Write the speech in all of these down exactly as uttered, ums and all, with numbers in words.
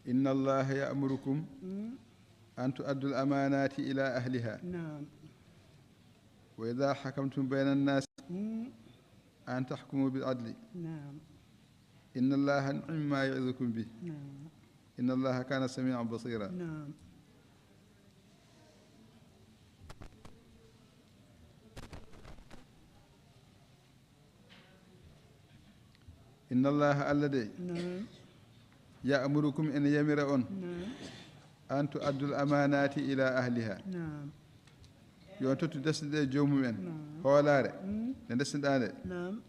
إن الله يأمركم Mm. أن تؤدوا الأمانات إلى أهلها Naam. وإذا حكمتم بين الناس Mm. أن تحكموا بالعدل Naam. إن الله نعم ما يعظكم به Naam. إن الله كان سميعا بصيرا Naam. إن الله Allah de Naam. يأمركم ene yamira on Naam. أن تؤدوا الأمانات إلى أهلها Naam. Yo on tottu desɗe ɗe joomum en Naam. Hoolaare Mm. nde desɗa nde Naam.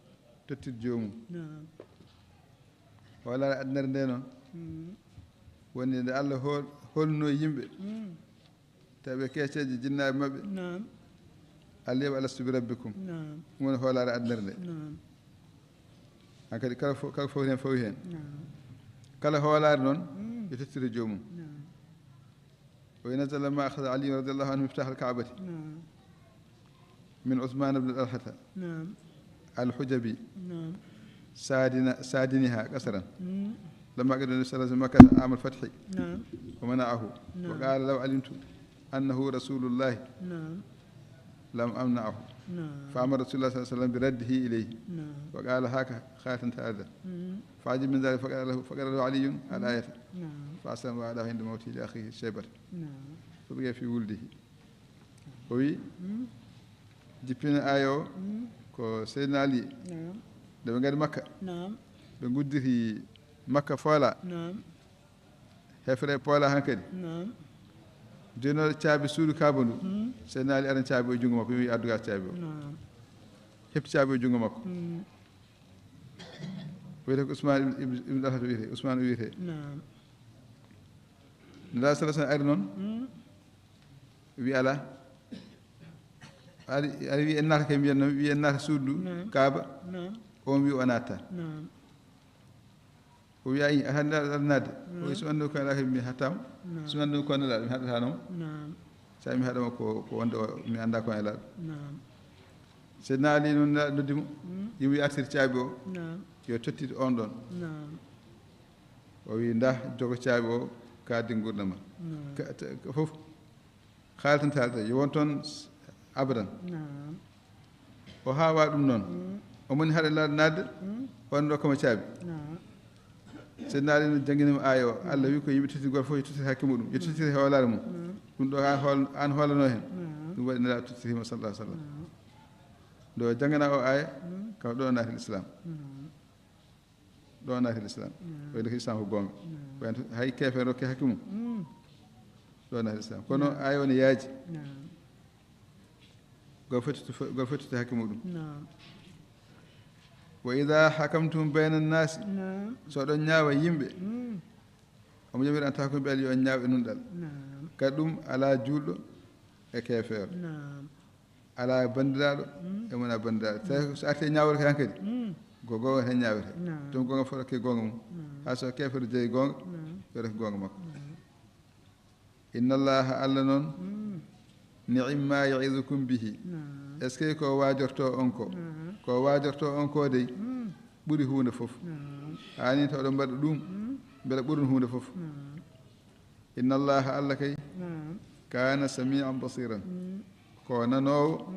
Tottir joomum Naam. Hoolaare adunare nde noon Mm. woni nde Allah hol- holno yimɓe Mm. tawi ɓe keeceeje jinnaaɓe maɓɓe Naam. Allah yeɓa alastu bi rabbikum Naam. Ɗum woni hoolaare adunare nde Naam. Hankadi kala fof kala fof heen fawi heen Naam. Kala hoolaare noon Mm. Yo tottire joomum Naam. وينزل لما أخذ علي رضي الله عنه مفتاح الكعبة نعم. من عثمان بن طلحة نعم. الحجبي نعم. سادن سادنها قصرا مم. لما قدم النبي صلى الله عليه وسلم مكة عام الفتح نعم. ومنعه نعم. وقال لو علمت أنه رسول الله نعم. لم أمنعه نعم. فأمر رسول الله صلى الله عليه وسلم برده إليه نعم. وقال هاك خاتم هذا مم. فعجب من ذلك فقال له فقال له علي الآية نعم. فأسلم وأهداه عند موته لأخيه شيبة نعم. فبقي في ولده o wi jippina aaya o ko Seydina Ali nde ɓe ngari Makka ɓe gudditi Makka foola hefre poola hankadi jonoɗo caabi suudu Kaaba ndu Seydina Ali aran caabi o junngo makko wi adduga caabi o heɓti caabi o junngo makko wiyete ko Ousmane ibn Talhat wiyete Ousmane o wiyete Nela sala sala ari noon wi ala ari ari wi en naata kay mbiyen noon wi en naata suudu ndu kaaba on wi o natta o wi ayi a hannde aɗa naatde o wi so anndi ko alaa kay mi hattama so anndi ko nelaɗo mi haɗatanoma sa mi haɗama ko ko wonde mi annda ko nelaɗo Seydina Ali noon nelaɗo noddi mo yimo yo artir caabi o yo tottit on ɗon o wi nda jogo caabi o ka dingurɗe ma fof haaltanta haalta yo won toon abadan o haawa ɗum noon omoni haɗa laaɗa naatde wonno kama caabi Seydina Ali no jannginima aaya o Allah wi ko yimɓe tottirgol fof yo tottir hakke muɗum yo tottir hoolaare mum ɗum ɗo an hool an hoolano heen ɗum waɗi nela tottirima sallah sallam nde o janngana o aaya kam ɗo naati l'islam ɗo naati l'islam wayde ko islam ko goonga wayde hay keefe rokke hakke mum ɗo naati l'islam kono aaya o ne yaaji gol fotito gol fotito hakke muɗum wa ida hakamtum bayna annasi so ɗon ñaawa yimɓe omo yamiri an tahakum ɓe ali yo on ñaaw e nunɗal kadi ɗum ala juulɗo e keefeero ala banndiraaɗo e mona banndiraaɗo tawi so arti e ñaawol kay hankadi ko goonga tan ñaawete ɗum goonga fof rokke goonga mum hay so keefeero jeyi goonga yo rokke goonga makko inna allaha allah noon ni'imma ya'izukum bihi est ce que ko waajorto on ko ko waajorto on ko dey ɓuri huunde fof haani taw ɗo mbaɗa ɗum mbela ɓuran huunde fof inna allaha allah kay kana sami'an basiran ko nanoowo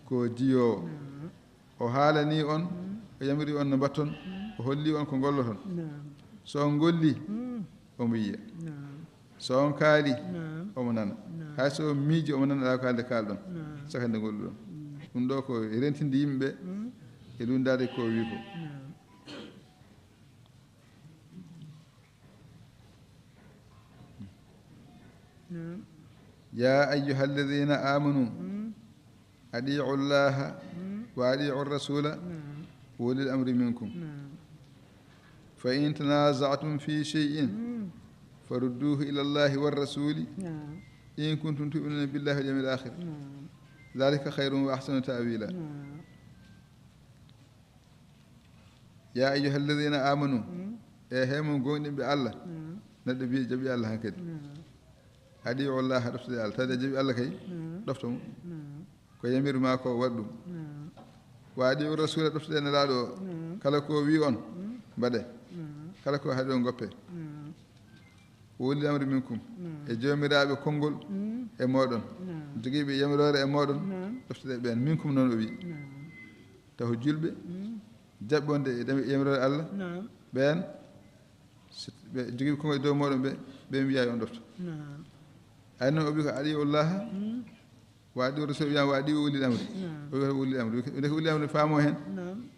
ko jiyoowo o haalani on o yamiri on no mbatton o holli on ko golloton so on golli omo yiya so on kaali omo nana hay so on miiji omo nana alaa ko haalde kaalɗon saka nde golluɗon ɗum ɗo ko rentinde yimɓe e lundaade ko wi ko يا أيها الذين آمنوا أطيعوا الله وأطيعوا الرسول وأولي الأمر منكم فإن تنازعتم في شيء فردوه إلى الله والرسول إن كنتم تؤمنون بالله واليوم الآخر ذلك خير وأحسن تأويلا يا أيها الذين آمنوا e hemon gonɗinɓe Allah neɗɗo mbiye jaɓi Allah hankadi adi wallahi ɗoftude Allah tawde jaɓi Allah kay ɗofta mo ko yamir ma ko waɗ ɗum wa adi o rasula ɗoftude nelaɗo o kala ko wi on mbaɗe kala ko haɗi on goppe Ulil amri minkum, e joomiraaɓe konngol e mooɗon, jogiiɓe yamiroore e mooɗon, ɗoftoɗe ɓeen. Minkum noon o wi, taw julɓe, jaɓɓonde e yamiroore Allah, ɓeen, so ɓe jogiiɓe konngol e dow mooɗon ɓe, ɓe wiyaa yo on ɗofto. Ay noon o wi ko atii'u Llaaha, wa atii'u rasuula, wiyaa wa atii'u ulil amri. O wi ko ulil amri. Ndeke ulil amri faamoo heen.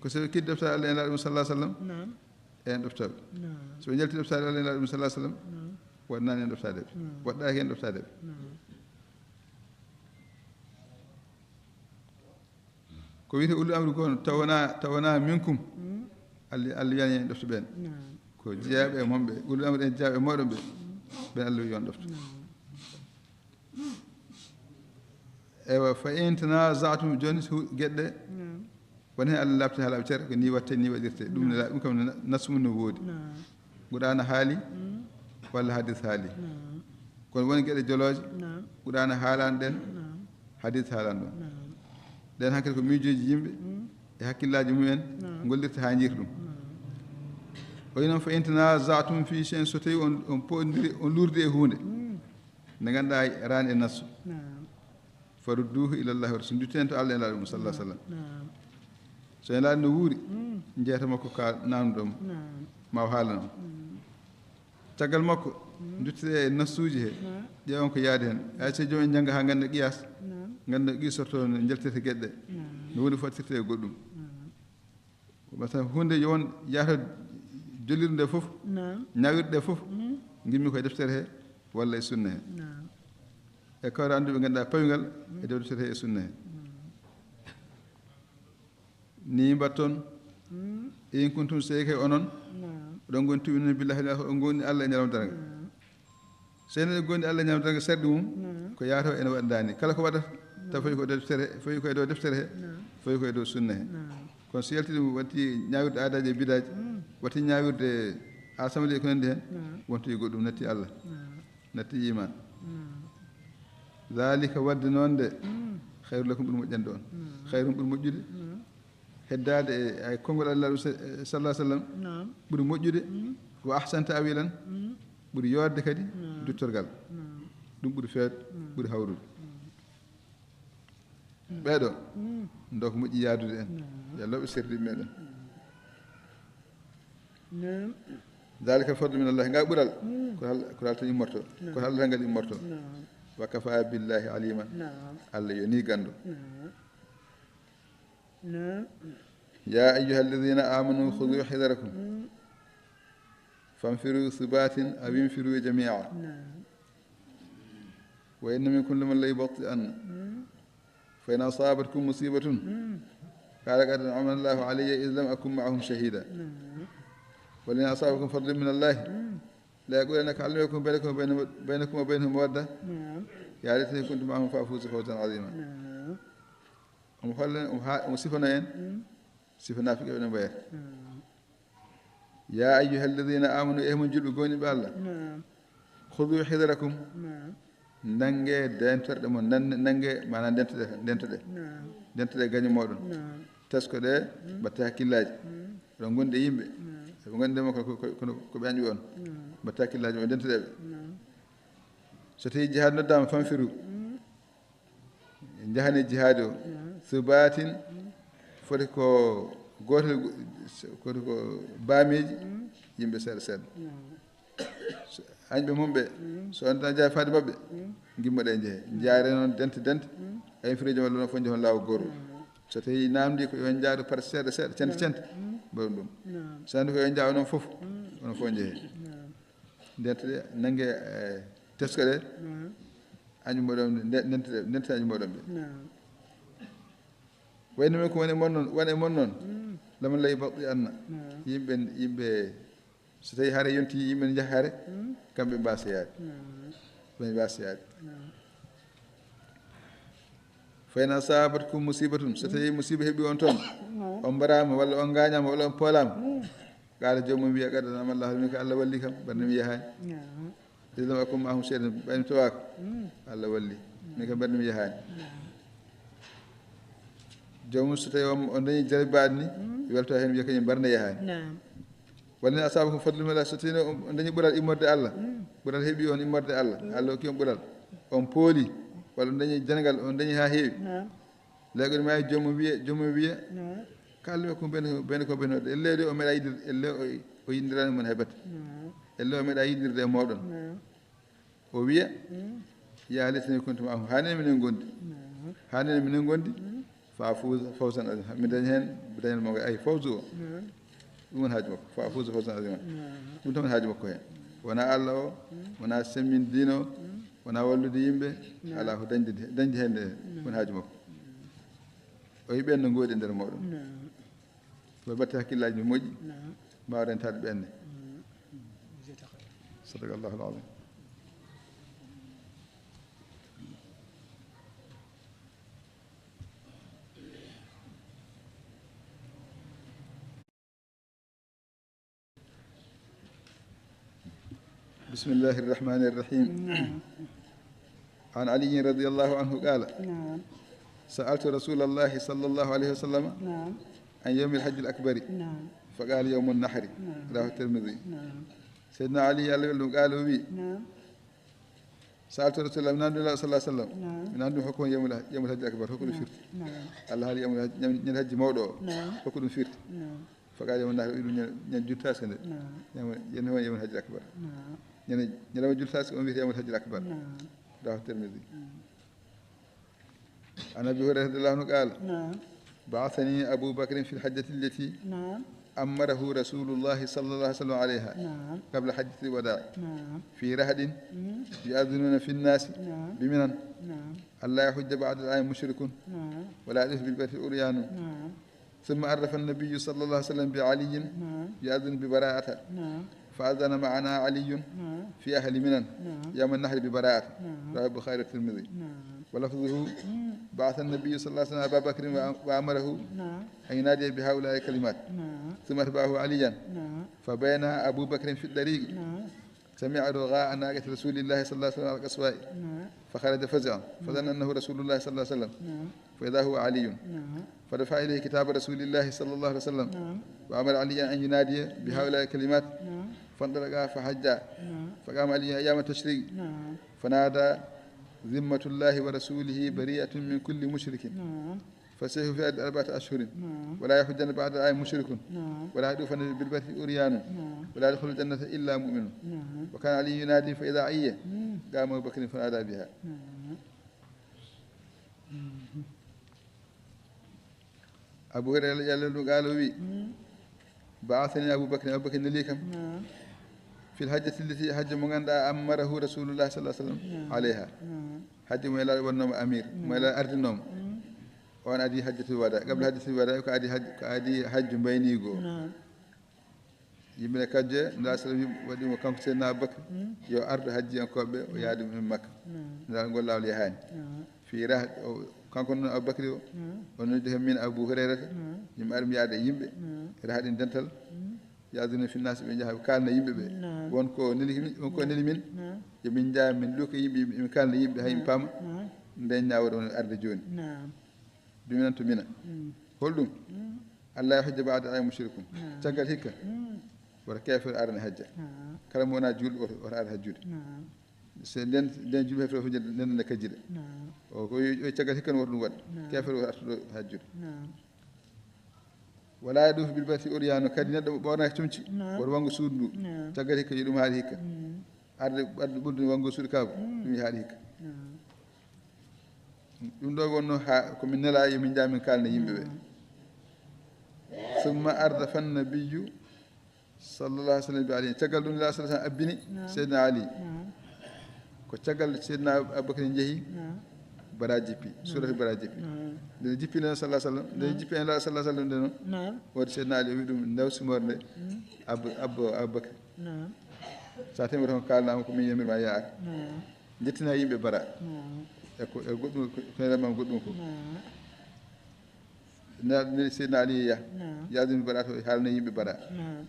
Ko so ɓe keɗii ɗoftaade Allah e Nulaaɗo mum sallallahu alayhi wa sallam, en ɗoftaɓe. So ɓe njalti ɗoftaade Allah e Nulaaɗo mum sallallahu alayhi wa sallam, waɗanaani en ɗoftaade ɓe. Waɗɗaaki en ɗoftaade ɓe. Ko wiyetee ulul amri ko taw wonaa, taw wonaa minkum. Allah, Allah wiyaani en ɗofto ɓeen. Ko jeyaaɓe e mon ɓe, ulul amri en jeyaaɓe e mooɗon ɓe, ɓeen Allah wi yo on ɗofto. Eywa, fa in tanaza'tum, jooni so geɗe ɗe, won heen Allah laaɓti haa laaɓi cer, ko nii waɗtee, nii waɗirtee. Ɗum ne laaɓi, ɗum kam na-, nass mum ne woodi. Qur'aana haali, walla hadis haali. Kono won geɗe jolooje, Qur'aana haalaani ɗeen, hadis haalaani ɗum. Ɗeen hankadi ko miijooji yimɓe e hakkillaaji mumen ngollirta haa njiita ɗum. O wi noon, fa in tanaza'tum fi shay'in, so tawii on, on poondiri, on luurdi e huunde, nde ngannduɗaa raani e nassu. Farudduhu ila Llahi wa rasul, ndutten to Allah e Nulaaɗo mum sallallahu alaihi wa sallam. So en laaɗi no wuuri, njeeta makko ka naamndoɗon, ma o haalano. Caggal makko, nduttee e nassuuji he, ƴeewon ko yaadi heen. Hay so joom en njannga haa ngannda qiyaas, ngannda qiisorto no njaltirta geɗe ɗe, no woni fottirta e goɗɗum. Ko masala huunde yo won yahata jollirde nde fof, ñaawirɗe ɗe fof, ngimmi ko e deftere he walla e sunna he. E kawra annduɓe ngannduɗaa pawingal e dow deftere he e sunna he. Ni mbatton, in kuntum, seyke onon, oɗon ngoni tu'minuna billahi, on ngoni Allah e ñalawma darnga. So enen en gondi Allah ñaamata tan ko sarɗi mum, ko yaataw ene waɗandaani. Kala ko waɗata, taw fawi ko e dow deftere, fawi ko e dow deftere he, fawi ko e dow sunna he. Kono so yalti ɗum watti ñaawirde aadaaji e bidaaji, watti ñaawirde assemblée e ko nanndi heen, wonti e goɗɗum, natti Allah, natti iman. Zalika, waɗde noon de, khayru lakum, ɓuri moƴƴande on. Khayrum, ɓuri moƴƴude. Heddaade e, e konngol Allah, sallallahu alaihi wa sallam, ɓuri moƴƴude, wa ahsan ta'wilan, ɓuri yoorde kadi duttorgal. Ɗum ɓuri feewde, ɓuri hawrude. Ɓeeɗo, ndo ko moƴƴi yaadude en. Yo Allah ɓe serdi meɗen. Zalika fadlu min Allah. Ngal ɓural, ko hal-, ko hal tan immorto. Ko hal tan ngal immorto. Wa kafa billahi alima. Allah yoni ganndo. يا أيها الذين آمنوا خذوا حذركم فانفروا ثبات أو انفروا جميعا وإن منكم لمن ليبطئن فإن أصابتكم مصيبة قال قد أنعم الله علي إذ لم أكن معهم شهيدا ولئن أصابكم فضل من الله ليقولن كأن لم يكن بينكم وبين-، بينكم وبينهم مودة يا ليتني كنت معهم فأفوز فوزا عظيما. Omo holla, omo ha-, omo sifana en. Sifa naafiqe ɓe no mbayata. Ya ayyuha alladhina amanu, e mon julɓe gomɗinɓe Allah. Khudhu hidrakum. Nange dentorɗe mon, nan-, nange, maanaam dentoɗe, dentoɗe. Dentoɗe gaño moɗon. Teskoɗe, mbatte hakkillaaji. Oɗon gondi e yimɓe. Ɓe gondi e makko ko, ko, ko, ko ɓe añɓe on. Mbatte hakkillaaji mon, dentoɗe ɓe. So tawi jihaad noddaama, fanfiru. Njahane jihaadi o. Subatin, foti ko gootel, foti ko baameeji, yimɓe seeɗa seeɗa. So añɓe mum ɓe, so on tan jaha faade maɓɓe, ngimmoɗe njehe. Njaare noon dente dente, ay fireejo walla onon fof njehon laawol gootol. So tawi namdi ko yo on njaaru par seeɗa seeɗa, cente cente, mbaɗon ɗum. So namdi ko yo on njaaru onon fof, onon fof njehe. Ndente ɗe, nannge, eh, tesko ɗe, añu moɗon, nde-, ndente ɗe, ndente añu moɗon ɓe. Wayno men ko woni e mon noon, woni e mon noon. Laman lay baɗɗi anna. Yimɓe, yimɓe, so tawi hare yonti, yimɓe ne njaha hare, kamɓe mbasa yaade. Ɓe mbasa yaade. Fa in asabatkum musibatun, so tawi musiba heɓi on toon, on mbaraama, walla on ngaañaama, walla on poolaama, qaala joomum wiya, qad an'ama Allahu alayya, min ko Allah walli kam, ɓernde mi yahaani. Idh lam akun ma'ahum shay'an, ɓay mi tawaaka, Allah walli. Min kam ɓernde mi yahaani. Joomum so tawi on, on dañi jaribaaɗo ni, welto heen wiya kañum ɓernde yahaani. Wala in asaabakum fadlun min Allah, so tawii on dañi ɓural immorde Allah, ɓural heɓi on immorde Allah, Allah hokki on ɓural, on pooli, walla on dañi jangal, on dañi haa heewi. Naam. Laaɓi ma e joomum wiya, joomum wiya, naam, kaalɗo ko ben, ben ko ben waɗde. Ellee de o meeɗa yiɗirde, ellee o, o yiɗindiraa mon hay batte. Naam. Ellee o meeɗa yiɗirde e mooɗon. Naam. O wiya, mm, ya laytani kuntu ma'ahum, haa nene minen ngondi. Naam. Haa nene minen ngondi. Mm. Fa afuza fawzan azima. Mi daña heen, mi daña mo ay fawzu o. Naam. Ɗum woni haaju makko. Fa afuza fawzan azima. Naam. Ɗum tan woni haaju makko heen. Wonaa Allah o, mm, wonaa semmbinde diine o, mm, wonaa wallude yimɓe, naam, alaa ko dañde, dañde heen nde, naam, woni haaju makko. O yiɓe no ngoodi e nder mooɗon. Naam. Ɓe mbaɗti hakkillaaji no moƴƴi, naam, mbaawa rentaade ɓeen ne. Mm. Sadaqallahul azim. بسم الله الرحمن الرحيم. نعم. عن علي رضي الله عنه قال: نعم. سألت رسول الله صلى الله عليه وسلم، نعم، عن يوم الحج الأكبر، نعم، فقال: يوم النحر. نعم. رواه الترمذي. نعم. Seydina Ali, Alla welɗum, قال, o wi, نعم. سألت رسول الله, mi nanndi Nulaaɗo صلى الله عليه وسلم. نعم. Mi nanndi ɗum hokku yawmul, yawmul hajji akbar, hokku ɗum, نعم، firti. نعم. Allah haali yawmul hajji, ñande, ñande hajji mawɗo o, نعم، hokku ɗum firti. نعم. فقال: يوم النحر, o wi ɗum ñande, ñande jultaase nde. نعم. Ñande, ñande yawmul hajji akbar. نعم. Ñande, ñande jultaase, on wiyetee yawmul hajji akbar. نعم. رواه الترمذي. نعم. عن أبي هريرة رضي الله عنه قال: نعم. بعثني أبو بكر في الحجة التي، نعم، أمره رسول الله صلى الله عليه وسلم عليها، نعم، قبل حجة الوداع، نعم، في رهط، مم، يؤذنون في الناس، نعم، بمنى، نعم، ألا يحج بعد العام مشرك، نعم، ولا يطوف بالبيت عريان. نعم. ثم عرف النبي صلى الله عليه وسلم بعلي، نعم، يؤذن ببراءة، نعم، فأذن معنا علي، نعم، في أهل منى، نعم، يوم النحر ببراءة. نعم. رواه البخاري والترمذي. نعم. ولفظه: مم، بعث النبي صلى الله عليه وسلم أبا بكر وأ-، وأمره، نعم، أن ينادي بهؤلاء الكلمات. نعم. ثم أتبعه عليا. نعم. فبينا أبو بكر في الطريق، نعم، سمع رغاء ناقة رسول الله صلى الله عليه وسلم على القصواء. نعم. فخرج فزعا، فظن أنه رسول الله صلى الله عليه وسلم. نعم. فإذا هو علي. نعم. فدفع إليه كتاب رسول الله صلى الله عليه وسلم. نعم. وأمر عليا أن ينادي بهؤلاء الكلمات. نعم. فانطلقا فحجا. نعم. فقام علي أيام التشريق. نعم. فنادى: ذمة الله ورسوله بريئة من كل مشرك. نعم. فسيحوا في الأرض أربعة أشهر. نعم. ولا يحجن بعد العام مشرك. نعم. ولا يطوفن بالبيت عريان. نعم. ولا يدخل الجنة إلا مؤمن. نعم. وكان علي ينادي فإذا عيا، مم، قام أبو بكر فنادى بها. نعم. Abu Hurayra, Alla welɗum, قال, o wi, مم، بعثني أبو بكر, Abu Bakr nelii kam, نعم، في الحجة التي, hajju mo ngannduɗaa, أمره رسول الله صلى الله عليه وسلم، نعم، عليها. نعم. Hajju mo Nelaaɗo waɗnooma amir, mo, نعم، Nelaaɗo ardinooma. مم. On adii hajjatul wadaa. Qabla hajjatul wadaa, ko adii haj-, ko adii hajju mbayniigu o. Naam. Yimɓe ne kajje, Nelaaɗo sallam waɗi mo kanko Seydina Abu Bakr, mm, yo ardu hajjiyankooɓe, o, mm, yaha ɗum en Makka. Naam. Nelaaɗo ngol laawol yahaani. Naam. Fii rah-, o, kanko noon Abu Bakri o, naam, o noddi heen min Abu Hurayrata, naam, yimɓe ar mi yaada e yimɓe, naam, raha ɗin dental, mm, يأذنون في الناس, ɓe njaha ɓe kaalna yimɓe ɓe. Naam. Won ko neli min, won ko, naam, neli min, naam, yo min njaha min luuka yimɓe, yimɓe, min kaalna yimɓe haa yimɓe, naam, paama, naam, nden ñaawoore on arde jooni. Naam. Bimina to Mina. Mm. Holɗum? Mm. ألا يحج بعد العام مشرك. Naam. Caggal hikka, mm, wota keefeero ar ne hajja. Naam. Kala mo wonaa juulɗo, wota, wota ar hajjude. Naam. So nden, nden juulɓe heɓata hujja, nden ne kajjida. Naam. O ko, o caggal hikka no wota ɗum waɗ. Naam. Keefeero wota artuɗo hajjude. Naam. ولا يطوف بالبيت عريان, kadi neɗɗo mo ɓornaaki comci, naam, wota wanngo suudu ndu. Naam. Caggal hikka, yo ɗum haaɗi hikka. Mm. Arde, arde ɓurdude wanngo suudu Kaaba, mm, ɗum haaɗi hikka. Naam. Ɗum ɗo wonno haa ko min nelaa yo min njaha min kaalna yimɓe ɓe. Naam. ثم أردف النبي صلى الله عليه وسلم بعلي. Caggal ɗum, Nelaaɗo صلى الله عليه وسلم abbini, naam, Seydina Ali. Naam. Ko caggal Seydina Abubakar njehi, naam, Bara jippi, naam, suurata Bara jippi. Naam. Nde jippi nden صلى الله عليه وسلم, nde, naam, jippi en Nelaaɗo صلى الله عليه وسلم nde noon, naam, woodi Seydina Ali o wi ɗum ndaw simoore nde, mm, Abu, Abu, Abubakar. Naam. So a tawii tan ko kaalnaama ko min yamirma yaa ar. Naam. Njettina yimɓe Bara. Naam. E ko, e goɗɗum, ko, ko nelamma goɗɗum ko. Naam. Na, ni Seydina Ali yah. Naam. Yahdini Bara to haalna yimɓe Bara. Naam.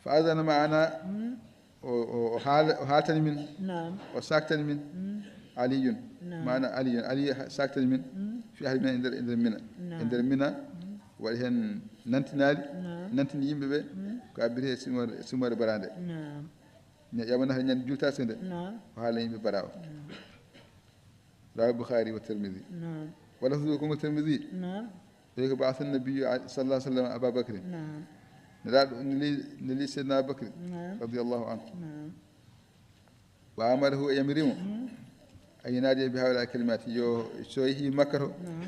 فأذن معنا, mm, o, o, o haal-, o haaltani min. Naam. O saaktani min. Mm. علي. Naam. Maana علي, Ali ha-, saaktani min. Mm. في أهل منى, e nder, e nder Mina. Naam. E nder Mina, mm, waɗi heen nantinaali, naam, nantini yimɓe ɓe. Mm. Ko Ɓaɓɓiree simoore, simoore bara nde. Naam. Ña-, yaɓa nafata ñande julta sende. Naam. O haala yimɓe bara o. Naam. Rawahu Bukhari wa Tirmidhi. Naam. Wa lafzu ko Tirmidhi. Naam. Ɓe ko ba'atha nabiyyu sallallahu alaihi wasallam Aba Bakr. Naam. Nelaaɗo neli, neli Seydina Abu Bakr. Naam. Radiyallahu anhu. Naam. Wa amarahu, o yamiri mo. Mm. An yunadiya bi haula kalimati, yo, so yehi Makka to, naam,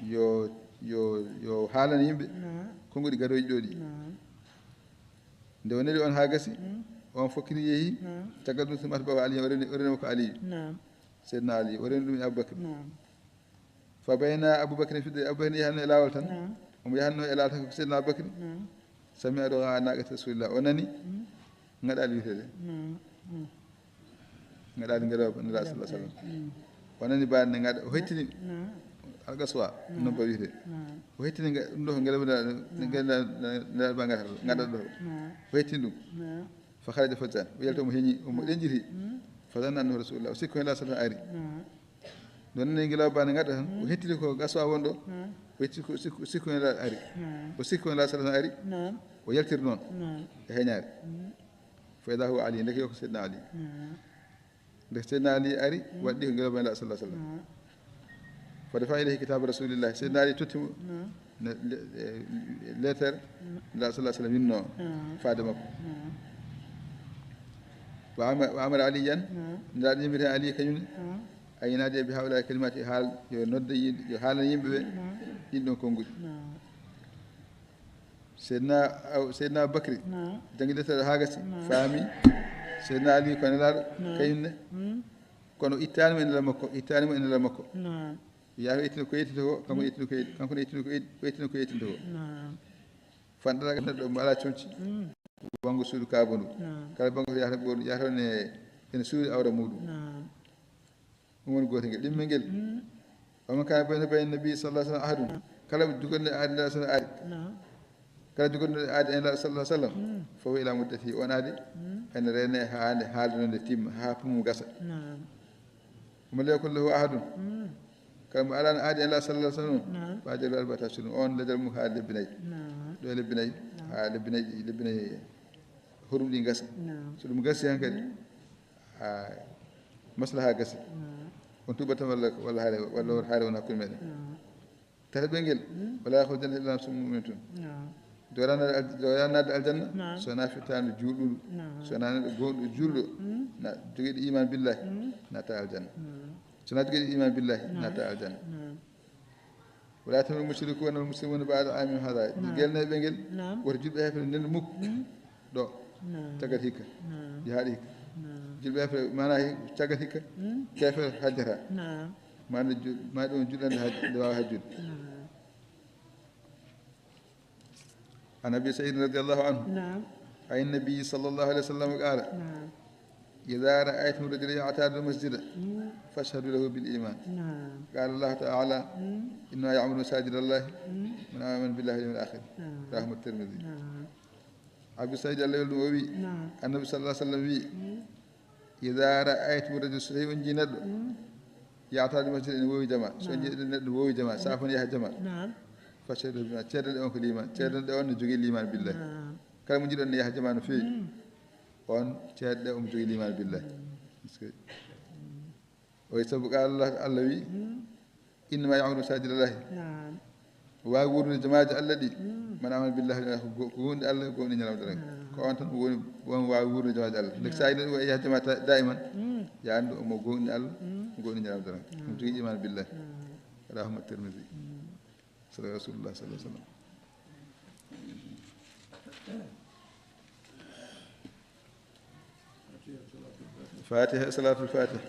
yo, yo, yo haalana yimɓe, naam, konguɗi garooji ɗo ɗi. Naam. Nde o neli on haa gasi, mm, on fokkiti yehi, naam, caggal ɗum summa atba'ahu Ali, o reni, o reni mo ko Ali. Naam. Seydina Ali, o reni ɗum e Abubakar. Naam. Fa bayna Abubakar fi, Abubakar yahanno e laawol tan. Naam. Omo yahanno e laawol tan ko Seydina Abubakar. Naam. Sami'a du'a naqati Rasulillah. O nani, mm, ngaɗaali wiyetee. Naam. Mm. Ngaɗaali ngelooba Nelaaɗo sallallahu alaihi wasallam. Mm. O nani baane ne ngaɗa, o hettini. Naam. Al-Qaswa, naam, non ba wiyetee. Naam. O hettini nga-, ɗum ɗo ko ngelooba Nelaaɗo, naam, ngelooba Nelaaɗo ba ngaɗata, ngaɗata ɗo. Naam. O hettini ɗum. Naam. Fa kharaja faz'an. O yalti omo heñi, omo, naam, ɗenƴiti. Mm. Fa zanna annahu Rasulullah. O sikki ko Nelaaɗo sallallahu alaihi wasallam ari. Naam. Ɗon nani ngelooba ne ngaɗa tan, o, mm, hettiri ko Qaswa won ɗo. Naam. O hettiri ko sikku, sikku ne ari. Naam. O sikku ne sallallahu alaihi wasallam ari. Naam. O yaltiri noon. Naam. E heñaare. Mm. Fa idha huwa Ali, ndeke yo ko Seydina Ali. Naam. Ndeke Seydina Ali ari, mm, waɗɗi ko ngelooba Nelaaɗo sallallahu alaihi wasallam. Naam. Fa dafa'a ilayhi kitaba Rasulillah. Seydina Ali totti mo, naam, ne, le-, eh, leetere, naam, Nelaaɗo sallallahu alaihi wasallam winno, naam, faade makko. Naam. Wa ama-, wa amara Aliyan, naam, Nelaaɗo yamiri Ali kañum ne, naam, an yunadiya bi haula kalimati, haal, yo nodda yimɓe, yo haalana yimɓe ɓe, naam, ɗin ɗon konguɗi. Naam. Seydina Aw-, Seydina Bakri, naam, janngi deftere haa gasi, naam, faami Seydina Ali ko Nelaaɗo, naam, kañum ne. Mm. Kono ittaani mo e nelal makko, ittaani mo e nelal makko. Naam. Yaha o yettina ko yettinta ko, kanko, mm, yettina ko yet-, kanko ne yettina ko yet-, ko yettina ko yettinta ko. Naam. Fanɗata neɗɗo mo alaa comci. Mm. Wanngo suudu Kaaba ndu. Naam. Kala banngo yahata ɓoon, yahata on e, ene suudu awra muuɗum. Naam. Ɗum woni gootel ngel. Ɗimmel ngel. Mm. Wa man kana bayna bayna nabi sallallahu alaihi wasallam ahadun. Kala jogorɗo aadi Nelaaɗo sallallahu alaihi wasallam aadi. Naam. Kala jogorɗo aadi Nelaaɗo sallallahu alaihi wasallam. Mm. Fa huwa ila muddatihi. On aadi, mm, ene reene haa nde haalde noon nde timma, haa pumum gasa. Naam. Wa man lam yakun lahu ahadun. Mm. Kala mo alaa aadi Nelaaɗo sallallahu alaihi wasallam. Naam. Fa ajaluhu arba'atu ashhurin. On leddal mum haa lebbi nayi. Naam. Ɗo e lebbi nayi. Naam. Haa lebbi nayi, lebbi nayi horum ɗi gasa. Naam. So ɗum gasi han kadi. Mm. A maslaha gasi. Naam. On tuubat tan walla, walla haare, walla haare wona hakkunde meɗen. Naam. Tataɓel ngel, mm, wala yadkhulul jannata illa nafsun mu'minatun. Naam. Dowla naade al-, dowla naade aljanna, naam, so wona fittaandu juulɗo. Naam. So wona neɗɗo goonɗo juulɗo, mm, na jogiiɗo iman billahi, mm, naata aljanna. Naam. So wona jogiiɗo iman billahi, naam, naata aljanna. Naam. Wala ya'tamir mushrikuna wal muslimuna ba'da amihim hadha. Naam. Gelneeɓe ngel, naam, woto julɓe heefere ndendu mukko. Mm. Ɗo. Naam. Caggal hikka. Naam. Jahaaɗo hikka. Naam. Julɓe heefere, maanaa hi-, caggal hikka. Mm. Keefere hajjata. Naam. Maa nde ju-, maa ɗum juulande haj-, nde waawa hajjude. Naam. An Abi Sa'id radiyallahu anhu. Naam. An Nabi sallallahu alaihi wasallam qala. Naam. Idha ra'aytum rajulan ya'tadu al-masjida, mm, fashhadu lahu bil iman. Naam. Qala Allahu ta'ala, mm, innama ya'muru masajida Allahi, mm, man amana billahi wal yawmil akhir. Naam. Rawahu Tirmidhi. Naam. Abi Sa'id, Allah welɗum, o wi, naam, Annabi sallallahu alaihi wasallam wi, mm, idha ra'aytum rajulan, so tawi on jii neɗɗo, mm, ya'tadu al-masjida, ene wowi jama. So on, naam, jii neɗɗo wowi jama, mm, safo ne yaha jama. Naam. Fashhadu bil iman, ceedon on ko liman, ceedon on ne jogii liman billahi. Naam. Kala mo jiiɗon ne yaha jama no feewi. Mm. On ceedɗo omo jogii liman billahi. Mm. Est-ce que, o wi sabu qala Allah, Allah wi, mm, innama ya'muru masajida Allahi. Naam. Waawi wuurnude jamaaji Allah ɗi. Mm. Man amana billahi, ko go-, ko gomɗi Allah, gomɗi ñalawma darngal. Naam. Ko on tan woni, on waawi wuurnude jamaaji Allah. Naam. Ndeke so a yiɗi neɗɗo yaha jama ta-, daiman, mm, yo anndu omo gomɗi Allah, mm, gomɗi ñalawma darngal. Naam. Omo jogii iman billahi. Naam. Rawahu Tirmidhi. Mm. Sadaka Rasulullah sallallahu alaihi wasallam. Fatiha, salatul Fatiha.